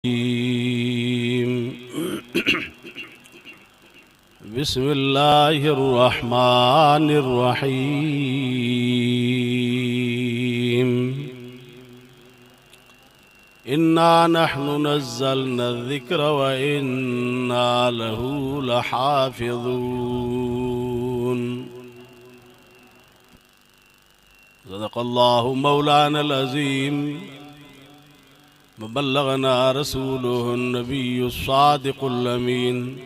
بسم الله الرحمن الرحيم إنا نحن نزلنا الذكر وإنا له لحافظون صدق الله مولانا العظيم وبلغنا رسوله النبي الصادق الأمين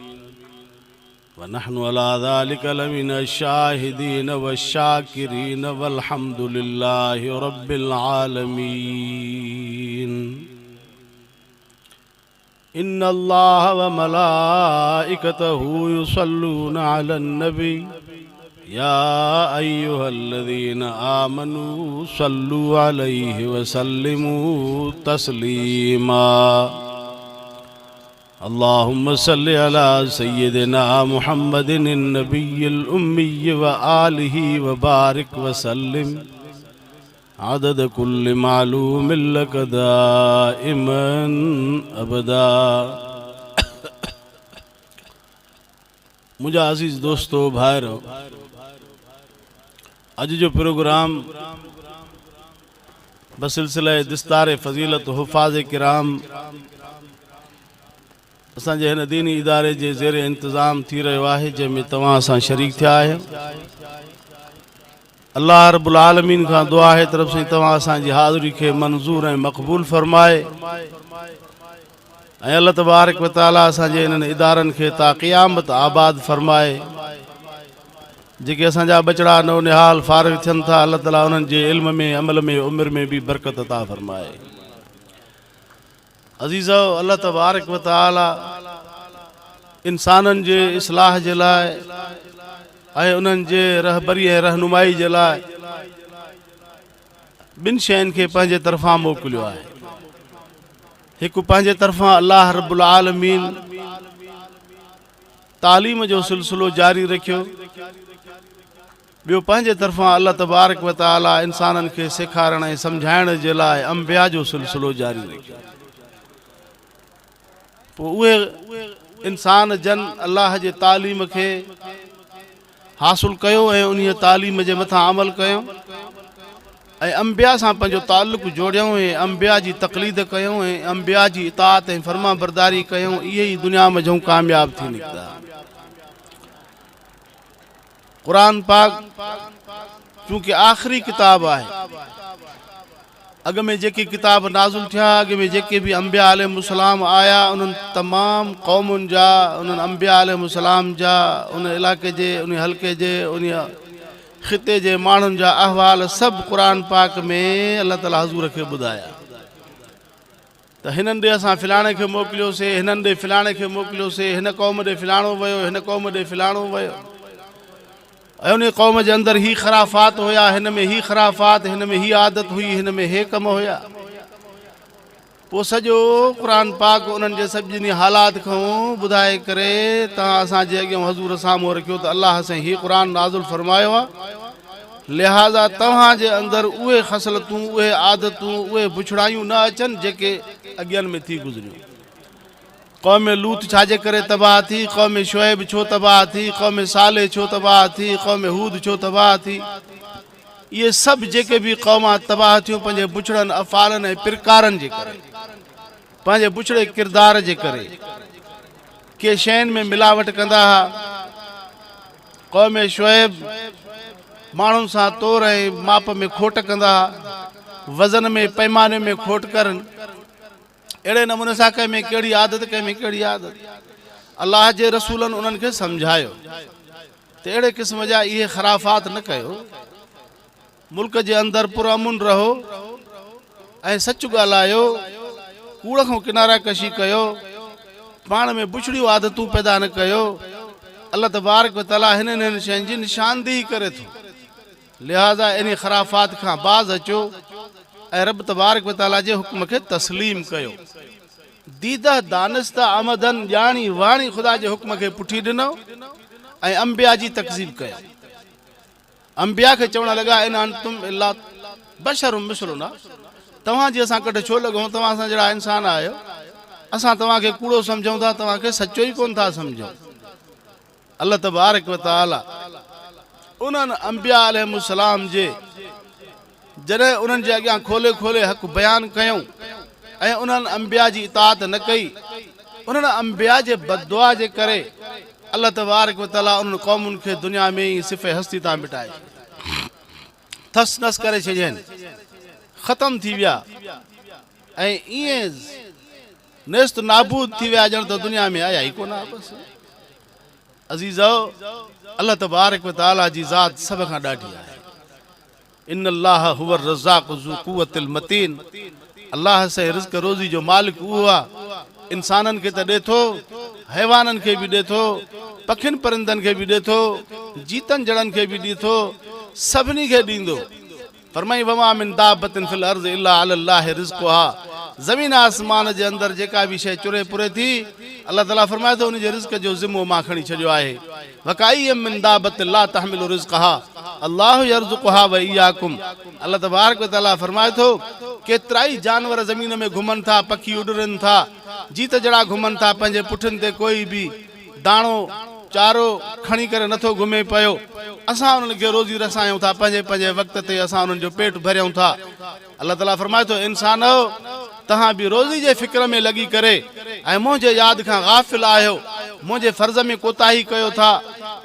ونحن على ذلك لمن الشاهدين والشاكرين والحمد لله رب العالمين إن الله وملائكته يصلون على النبي يا أيها الذين آمنوا صلوا عليه وسلموا تسليما اللهم صل على سيدنا محمد النبي الأمي وآله وبارك وسلم عدد كل معلوم لك دائما ابدا منهنجا عزيز دوستو ڀائر اڄ جو پروگرام بسلسله دستار فضيلت حفاظ ڪرام اسان جي هن ديني اداري جي زير انتظام ٿي رهيو آهي جنهن ۾ توهان اسان شريڪ ٿيا آهيو الله رب العالمين کان دعا آهي ته رب سائين توهان اسان جي حاضري کي منظور ۽ مقبول فرمائي ۽ الله تبارڪ وتعالي اسان جي انهن ادارن کي تا قيامت آباد فرمائي جيڪي اسان جا ٻچڙا نو نهال فارغ ٿين ٿا الله تعالي انهن جي علم ۾ عمل ۾ عمر ۾ به برڪت عطا فرمائي عزيزو الله تبارڪ وتعالي انسانن جي اصلاح جي لاء ۽ انهن جي رهبري ۽ رهنمائي جي لاء ٻن شين کي پنهنجي طرفان موڪليو آهي هڪ پنهنجي طرفان الله رب العالمين تعليم جو سلسلو جاري رکيو ٻيو پنهنجي طرفان الله تبارڪ و تعالي انسانن کي سيکارڻ ۽ سمجهائڻ جي لاء انبياء جو سلسلو جاري رکيو. پوء اهي انسان جن الله جي تعليم کي حاصل ڪيو ۽ انهيء تعليم جي مٿان عمل ڪيو ۽ انبياء سان پنهنجو تعلق جوڙيائون ۽ انبياء جي تقليد ڪيائون ۽ انبياء جي اطاعت ۽ فرمانبرداري ڪيائون اهي ئي دنيا منجهون ڪامياب ٿي نڪتا. قرآن پاڪ چونڪه آخري ڪتاب آهي اڳ ۾ جيڪي ڪتاب نازل ٿيا اڳ ۾ جيڪي به انبياء عليهم السلام آيا انهن تمام قومن جا انهن انبياء عليهم السلام جا ان علاقي جي ان حلقي جي ان خطي جي ماڻهن جا احوال سڀ قرآن پاڪ ۾ الله تعالي حضور کي ٻڌايا ته هنن ڏي اسان فلاڻي کي موڪليوسي، هنن ڏي فلاڻي کي موڪليوسي، هن قوم ڏي فلاڻو ويو، هن قوم ڏي فلاڻو ويو. ۽ انهي قوم جي اندر هي خرافات هيا، هن ۾ هي خرافات، هن ۾ هي عادت هئي، هن ۾ هي ڪم هيا. پوء سڄو قرآن پاڪ انهن جي سڀني حالات کان ٻڌائي ڪري توهان اسان جي اڳيان حضور سامهون رکيو ته الله سائين هي قرآن نازل فرمايو آهي. لهٰذا توهان جي اندر اهي خصلتون، اهي عادتون، اهي بڇڙايون نه اچن جيڪي اڳين ۾ ٿي گذريون. قوم لوط ڇا جي ڪري تباهه ٿي، قوم شعيب ڇو تباهه ٿي، قوم صالح ڇو تباهه ٿي، قوم هود ڇو تباهه ٿي. اهي سڀ جيڪي به قومان تباهه ٿيون پنهنجي بڇڙن افعالن ۽ پرڪارن جي ڪري، پنهنجي بڇڙي ڪردار جي ڪري، ڪي شين ۾ ملاوٽ ڪندا ها. قوم شعيب ماڻهن سان تور ۽ ماپ ۾ کوٽ ڪندا ها، وزن ۾ پيماني ۾ کوٽ ڪرن. اهڙي نموني سان ڪنهن ۾ ڪهڙي عادت ڪنهن ۾ ڪهڙي عادت. الله جي رسولن انهن کي سمجهايو ته اهڙي قسم جا اهي خرافات نه ڪيو. ملڪ جي اندر پرامن رهو ۽ سچ ڳالهايو، ڪوڙ کان ڪناره ڪشي ڪيو، پاڻ ۾ بڇڙيون عادتون پيدا نه ڪيو، الله تبارڪ و تعاليٰ هنن هنن شين جي نشاندهي ڪري ٿو، لهٰذا انهي خرافات کان باز اچو ۽ رب تبارڪ و تعاليٰ جي حڪم کي تسليم ڪيو. ديده دانسته آمدن ڄاڻي واڻي خدا جي حڪم کي پٺي ڏنو ۽ انبياء جي تڪذيب ڪيو. انبياء کي چوڻ لڳا، ان انتم الا بشر مثلنا، توهان جي اسان ڪڍ ڇو لڳون، توهان اسان جهڙا انسان آهيو. اسان توهان کي ڪوڙو سمجهون ٿا، توهان کي سچو ئي ڪونه ٿا سمجهون. الله تبارڪ و تعالي انهن انبياء عليهم السلام جي جڏهن انهن جي اڳيان کولي کولي حق بيان ڪيائون ۽ انهن انبياء جي اطاعت نه ڪئي، انهن انبياء جي بددعا جي ڪري الله تبارڪ و تعالي انهن قومن کي دنيا ۾ ئي صفحه هستي تان مٽائي ڇڏيو، ٿس نس ڪري ڇڏيائين، ختم ٿي ويا ۽ ائين نيست نابود ٿي ويا ڄڻ ته دنيا ۾ آيا ئي ڪونه ها. بس عزيزو، الله تبارڪ و تعالي جي ذات سڀ کان ڏاڍي آهي. ان الله هو الرزاق ذو قوت المتين، الله سائين رزق روزي جو مالڪ اهو آ، انسانن کي ته ڏي ٿو، حيوانن کي به ڏي ٿو، پکين پرندن کي به ڏي ٿو، جيتن جڙن کي به ڏي ٿو، سڀني کي ڏيندو. فرمائين وما من دابة في الارض الا علي الله رزقها، زمين آسمان جي اندر جيڪا به شيء چري پري ٿي، الله تعالي فرمائي ٿو ان جي رزق جو ذمو مان کڻي ڇڏيو آهي. وڪائي من دابة لا تحمل رزقها الله يرزقها واياڪم، الله تبارڪ وتعالي فرمائي ٿو ڪيترائي جانور زمين ۾ گهمن ٿا، پکي اڏرن ٿا، جيت جڙا گهمن ٿا، پنهنجي پٺين تي ڪوئي به داڻو چارو کڻي ڪري نٿو گهمي پيو، اسان انهن کي روزي رسايون ٿا، پنهنجي پنهنجي وقت تي اسان انهن جو پيٽ ڀريون ٿا. الله تعالي فرمائي ٿو، انسانؤ! توهان به روزي جي فڪر ۾ لڳي ڪري ۽ منهنجي ياد کان غافل آهيو، منهنجي فرض ۾ ڪوتاهي ڪيو ٿا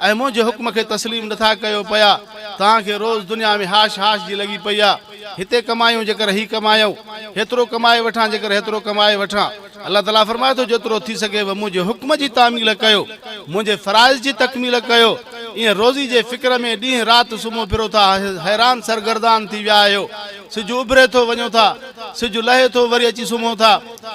۽ منهنجي حڪم کي تسليم نٿا ڪيو پيا، توهان کي روز دنيا ۾ هاش هاش جي لڳي پئي آ، هتي ڪمايون جيڪر هي ڪمايون، هيترو ڪمائي وٺان جيڪر هيترو ڪمائي وٺان. الله تعالي فرمائي ٿو، جيترو ٿي سگهيو منهنجي حڪم جي تعميل ڪيو، منهنجي فرائض جي تڪميل ڪيو. ائين روزي جي فڪر ۾ ڏينهن رات سمهو ڦرو ٿا، حيران سرگردان ٿي ويا آهيو. سج اڀري ٿو وڃو ٿا، سج لهي ٿو وري اچي سمهو ٿا،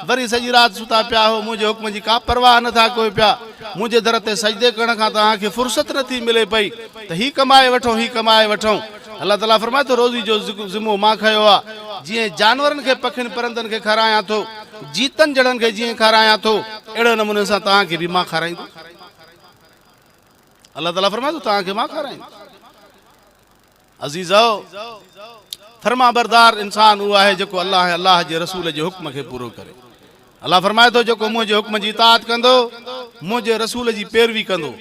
وري سڄي رات ستا پيا آهو، منهنجي حڪم جي ڪا پرواهه نه ٿا ڪيو پيا، منهنجي در تي سجدي ڪرڻ کان توهان کي فرصت نه ٿي ملي پئي ته هي ڪمائي وٺون هي ڪمائي وٺون. الله تعاليٰ فرمائي ٿو، روزي جو ذمو مان کنيو آهي، جيئن جانورن کي پکين پرندن کي کارايان ٿو، جيتن جڙن کي جيئن کارايان ٿو، اهڙي نموني سان توهان کي به مان کارائيندس. الله تعاليٰ فرمائي ٿو، توهان کي مان کارائيندس. عزيزو! فرمانبردار انسان اهو آهي جيڪو الله ۽ الله جي رسول جي حڪم کي پورو ڪري. الله فرمائي ٿو، جيڪو منهنجي حڪم جي اطاعت ڪندو، منهنجي رسول جي پيروي ڪندو،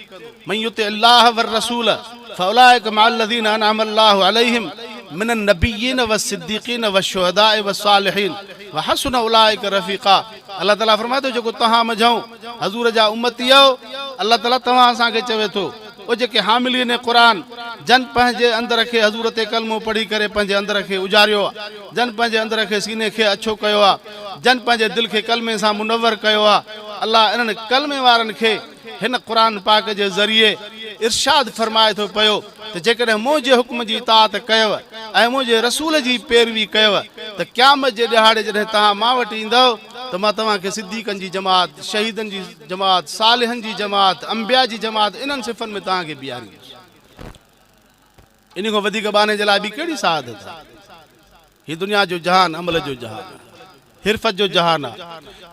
من يطع الله والرسول فاولئک مع الذين انعم الله عليهم من النبيين والصديقين والشهداء والصالحين وحسن اولئک رفيقا. الله تعالي فرمائي ٿو، جيڪو توهان منجهئون حضور جا امتي آهيو، الله تعالي توهان اسان کي چوي ٿو، او جيڪي حاملين قرآن، جن پنهنجي اندر کي حضور تي ڪلمو پڙهي ڪري پنهنجي اندر کي اجاريو آ، جن پنهنجي اندر کي سيني کي اڇو ڪيو آ، جن پنهنجي دل کي ڪلمي سان منور ڪيو آ، الله انهن ڪلمي وارن کي هن قرآن پاڪ جي ذريعي ارشاد فرمائي ٿو پيو ته جيڪڏهن منهنجي حڪم جي اطاعت ڪيو ۽ منهنجي رسول جي پيروي ڪيو ته قيامت جي ڏهاڙي جڏهن توهان مان وٽ ايندؤ ته مان توهان کي صديقن جي جماعت، شهيدن جي جماعت، صالحن جي جماعت، انبياء جي جماعت انهن صفن ۾ توهان کي بيهاريندس. انهي کان وڌيڪ ٻانهي جي لاء ٻي ڪهڙي سعادت آهي؟ هي دنيا جو جهان عمل جو جهان آهي، حرفت جو جهان آهي،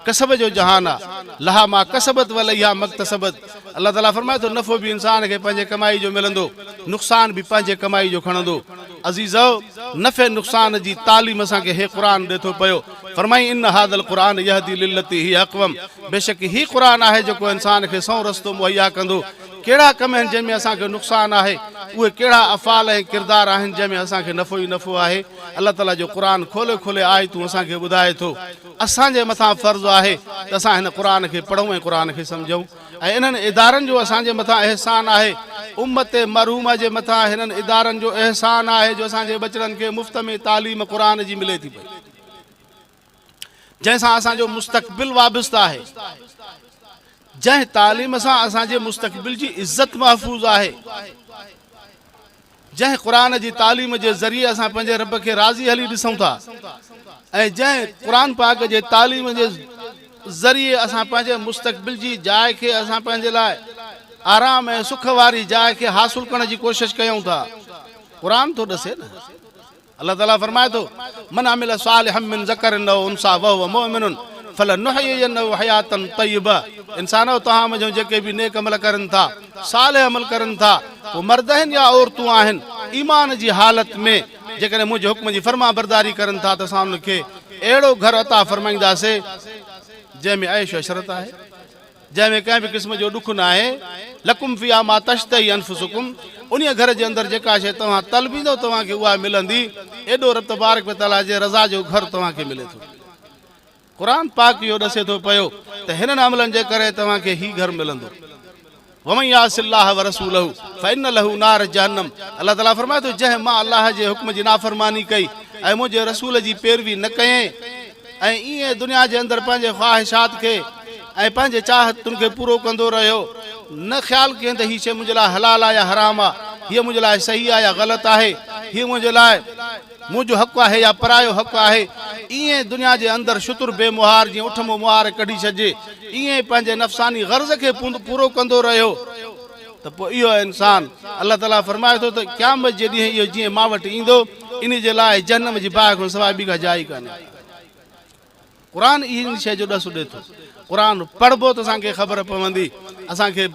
ڪسب جو جهان آهي، لها ما ڪسبت وليها ما اڪتسبت. الله تعاليٰ فرمائي ٿو نفعو به انسان کي پنهنجي ڪمائي جو ملندو، نقصان به پنهنجي ڪمائي جو کڻندو. عزيزؤ! نفعي نقصان جي تعليم اسان کي هي قرآن ڏي ٿو پيو. فرمائين ان هذا القرآن يهدي للتي هي اقوم بيشڪ هي قرآن آهي جيڪو انسان کي سنئون رستو مهيا ڪندو. ڪهڙا ڪم آهن جنهن ۾ اسان کي نقصان آهي، اهي ڪهڙا افعال ۽ ڪردار آهن جنهن ۾ اسان کي نفعو ئي نفعو آهي، الله تعاليٰ جو قرآن کولي کولي آيتون اسان کي ٻڌائي ٿو، اسان جي مٿان فرض آهي ته اسان هن قرآن کي پڙهون ۽ قرآن کي سمجهون ۽ انهن ادارن جو اسان جي مٿان احسان آهي، امت مرحومه جي مٿان هنن ادارن جو احسان آهي جو اسان جي ٻچڙن کي مفت ۾ تعليم قرآن جي ملي ٿي پئي. جنهن سان اسان جو مستقبل وابسته آهي، جنهن تعليم سان اسان جي مستقبل جي عزت محفوظ آهي، جنهن قرآن جي تعليم جي ذريعي اسان پنهنجي رب کي راضي هلي ڏسون ٿا ۽ جنهن قرآن پاڪ جي تعليم جي ذريعي اسان پنهنجي مستقبل جي جاء کي اسان پنهنجي لاء آرام ۽ سک واري جاء کي حاصل ڪرڻ جي ڪوشش ڪيون ٿا. قرآن ٿو ڏسي نه. الله تعالي فرمائي ٿو، من عمل صالحا من ذڪر او انثيٰ وهو مؤمن فلنحيينه حياة طيبه انسانؤ توهان منجهون جيڪي به نيڪ عمل ڪرن ٿا، صالح عمل ڪرن ٿا، پوء مرد آهن يا عورتون آهن، ايمان جي حالت ۾ جيڪڏهن منهنجي حڪم جي فرمانبرداري ڪرن ٿا ته اسان انهن کي اهڙو گهر عطا فرمائينداسين، جنهن ۾ عيش عشرت آهي، جنهن ۾ ڪنهن به قسم جو ڏک ناهي، لڪم فيها ما تشتهي انفسڪم، انهيء گهر جي اندر جيڪا شيء توهان طلبيندؤ توهان کي اها ملندي، ايڏو رب تبارڪ و تعاليٰ جي رضا جو گهر توهان کي ملي ٿو. قرآن پاڪ اهو ڏسي ٿو پيو ته هنن عملن جي ڪري توهان کي هي گهر ملندو. ومن يعص الله ورسوله فان له نار جهنم الله تعاليٰ فرمائي ٿو جنهن مان الله جي حڪم جي نافرماني ڪئي ۽ منهنجي رسول جي پيروي نه ڪيائين ۽ ائين دنيا جي اندر پنهنجي خواهشات کي ۽ پنهنجي چاهتن کي پورو ڪندو رهيو نه خيال ڪيائين ته هي شيء منهنجي لاء حلال آهي يا حرام آهي هيء منهنجي لاء صحيح آهي يا غلط آهي هيء منهنجي لاء منهنجو حق آهي يا پرايو حق آهي، ائين دنيا جي اندر شتر بي مهار جيئن اٺ مان مهار ڪڍي ڇڏجي، ائين ئي پنهنجي نفساني غرض کي پورو ڪندو رهيو ته پوء اهو انسان الله تعاليٰ فرمائي ٿو ته قيامت جي ڏينهن اهو جيئن مان وٽ ايندو انهي جي لاء جهنم جي باهه کان سواء ٻي ڪا جاء ئي ڪانهي. قرآن ان شيء جو ڏس ڏئي ٿو. قرآن پڙهبو ته اسان کي خبر پوندي. اسان کي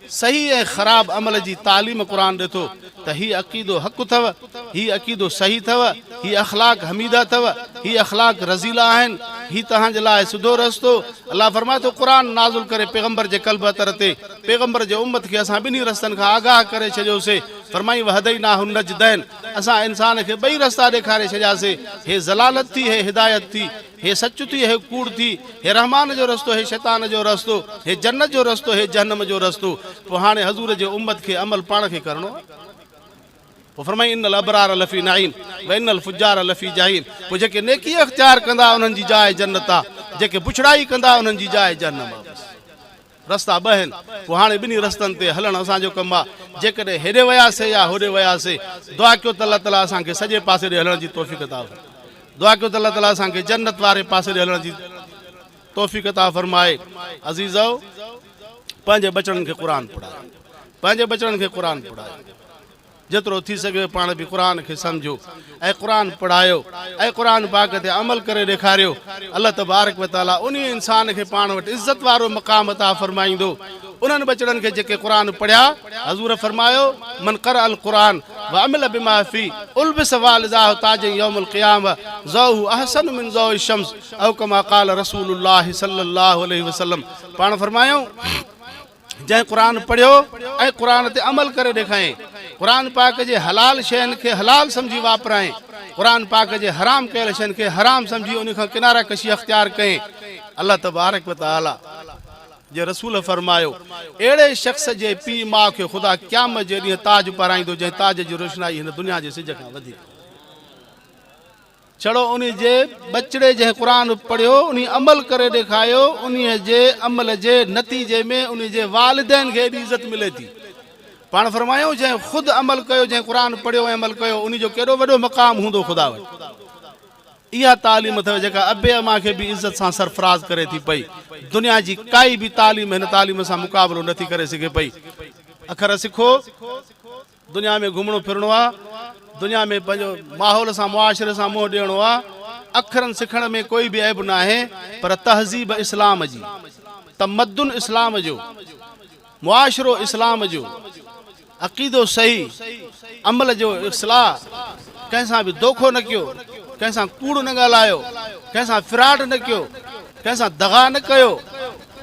صحيح ۽ خراب عمل جي تعليم قرآن ڏئي ٿو ته هي عقيدو حق اٿو، هي عقيدو صحيح اٿو، هي اخلاق حميده اٿو، هي اخلاق رذيله آهن، هي توهان جي لاء سڌو رستو. الله فرمائي ٿو قرآن نازل ڪري پيغمبر جي قلب اتر تي پيغمبر جي امت کي اسان ٻنهي رستن کان آگاهه ڪري ڇڏيوسي. فرمائين وهديناه النجدين اسان انسان کي ٻئي رستا ڏيکاري ڇڏياسي، هي ضلالت ٿي، هي هدايت ٿي، هي سچ ٿي، هي ڪوڙ ٿي، هي رحمان جو رستو، هي شيطان جو رستو، هي جنت جو رستو، هي جهنم جو رستو. پوء هاڻي حضور جي امت کي عمل پاڻ کي ڪرڻو آهي. پوء فرمائين ان الابرار لفي نعيم وان الفجار لفي جحيم پوء جيڪي نيڪي اختيار ڪندا انهن جي جاء جنت آهي، جيڪي بڇڙائي ڪندا انهن جي جاء جهنم آهي. بس. رستا ٻه آهن، پوء هاڻي ٻنهي رستن تي هلڻ اسان جو ڪم آهي، جيڪڏهن هيڏي وياسي يا هوڏي وياسي، دعا ڪيو ته الله تعاليٰ اسان کي سڄي پاسي ڏي هلڻ جي توفيق عطا فرمائي. دعا ڪيو ته الله تعاليٰ اسان کي جنت واري پاسي ڏي هلڻ جي توفيق عطا فرمائي. عزيزؤ! پنهنجي ٻچڙن کي قرآن پڙهايو. پنهنجي ٻچڙن کي قرآن پڙهايو. جيترو ٿي سگهي پاڻ به قرآن کي سمجهو ۽ قرآن پڙهايو ۽ قرآن پاڪ تي عمل ڪري ڏيکاريو. الله تبارڪ و تعالي انهي انسان کي پاڻ وٽ عزت وارو مقام عطا فرمائيندو. انهن ٻچڙن کي جيڪي قرآن پڙهيا، حضور فرمايو، من قرأ القرآن وعمل بما فيه البس والداه تاجا يوم القيامة ضوءه احسن من ضوء الشمس او ڪما قال رسول الله صلي الله عليه وسلم پاڻ فرمايائون، جنهن قرآن پڙهيو ۽ قرآن تي عمل ڪري ڏيکاريائين، قرآن پاڪ جي حلال شين کي حلال سمجهي واپرايائين، قرآن پاڪ جي حرام ڪيل شين کي حرام سمجهي ان کان ڪناره ڪشي اختيار ڪيائين، الله تبارڪ و تعالي جي رسول فرمايو، اهڙي شخص جي پيء ماء کي خدا قيامت جي ڏينهن تاج پارائيندو جنهن تاج جي روشنائي هن دنيا جي سج کان وڌيڪ هوندي. ڇڙو انهي جي ٻچڙي جنهن قرآن پڙهيو انهي عمل ڪري ڏيکايو انهي جي عمل جي نتيجي ۾ انهي جي والدين کي ايڏي عزت ملي ٿي. پاڻ فرمايائون جنهن خود عمل ڪيو جنهن قرآن پڙهيو ۽ عمل ڪيو انهي جو ڪيڏو وڏو مقام هوندو خدا وٽ. اها تعليم اٿو جيڪا ابي امان کي به عزت سان سرفراز ڪري ٿي پئي. دنيا جي ڪائي به تعليم هن تعليم سان مقابلو نٿي ڪري سگهي پئي. اکر سکو. دنيا ۾ گهمڻو ڦرڻو آ، دنيا ۾ پنهنجو ماحول سان معاشري سان منهن ڏيڻو آ، اکرن سکڻ ۾ ڪوئي به عيب ناهي پر تهذيب اسلام جي، تمدن اسلام جو، معاشرو اسلام جو، عقيدو صحيح، عمل جو اصلاح، ڪنهن سان به دوکو نه ڪيو، ڪنهن سان ڪوڙ نه ڳالهايو، ڪنهن سان فراڊ نه ڪيو، ڪنهن سان دغا نه ڪيو،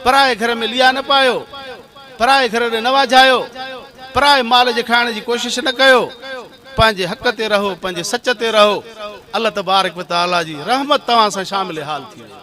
پرائي گهر ۾ ليئا نه پايو، پرائي گهر ڏي نه واجهايو، پرائي مال جي کائڻ جي ڪوشش نه ڪيو، پنهنجي حق تي رهو، پنهنجي سچ تي رهو، الله تبارڪ و تعاليٰ جي رحمت توهان سان شامل حال ٿي ويندي.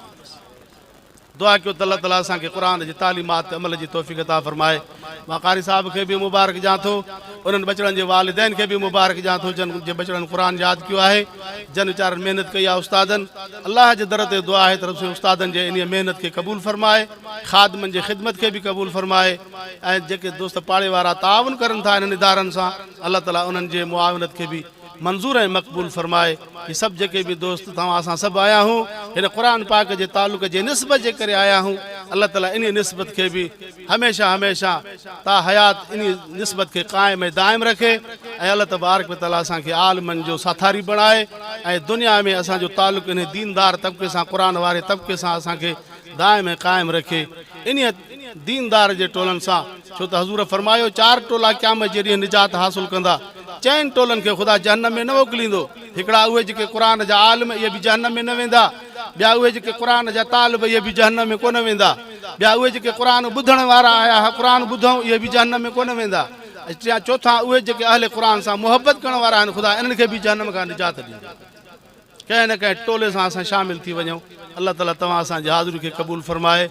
دعا ڪيو ته الله تعاليٰ اسان کي قرآن جي تعليمات تي عمل جي توفيق عطا فرمائي. مان قاري صاحب کي به مبارڪ ڏيان ٿو، انهن ٻچڙن جي والدين کي به مبارڪ ڏيان ٿو جن جي ٻچڙن قرآن ياد ڪيو آهي، جن ويچارن محنت ڪئي آهي استادن. الله جي در تي دعا آهي ته رب سائين استادن جي انهيء محنت کي قبول فرمائي، خادمن جي خدمت کي به قبول فرمائي ۽ جيڪي دوست پاڙي وارا تعاون ڪرن ٿا انهن ادارن سان الله تعالي انهن جي معاونت کي به منظور ۽ مقبول فرمائي. هي سڀ جيڪي به دوست توهان اسان سڀ آيا آهيون هن قرآن پاڪ جي تعلق جي نسبت جي ڪري آيا آهيون الله تعالي انهيء نسبت کي به هميشه هميشه تا حيات انهي نسبت کي قائم ۽ دائم رکي ۽ الله تبارڪ و تعالي اسان کي عالمن جو ساٿاري بڻائي ۽ دنيا ۾ اسان جو تعلق انهي ديندار طبقي سان قرآن واري طبقي سان اسان کي دائم ۽ قائم رکي انهي ديندار جي ٽولن سان ڇو ته حضور فرمايو چار ٽولا قيامت جي ڏينهن نجات حاصل ڪندا. چئن ٽولن کي خدا جهنم ۾ نه موڪليندو. هڪڙا اهي جيڪي قرآن جا عالم، اهي به جهنم ۾ نه ويندا. ٻيا اهي جيڪي قرآن جا طالب، اهي به جهنم ۾ ڪونه ويندا. ٻيا اهي جيڪي قرآن ٻڌڻ وارا آيا ها، قرآن ٻڌئون، اهي به جهنم ۾ ڪونه ويندا. ۽ ٽيان چوٿان اهي جيڪي اهل قرآن سان محبت ڪرڻ وارا آهن، خدا انهن کي به جهنم کان نجات ڏيندو. ڪنهن نه ڪنهن ٽولي سان اسان شامل ٿي وڃون. الله تعالي توهان اسان جي حاضري کي قبول فرمائي.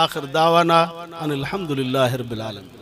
آخر دعوانا ان الحمد لله رب العالمين.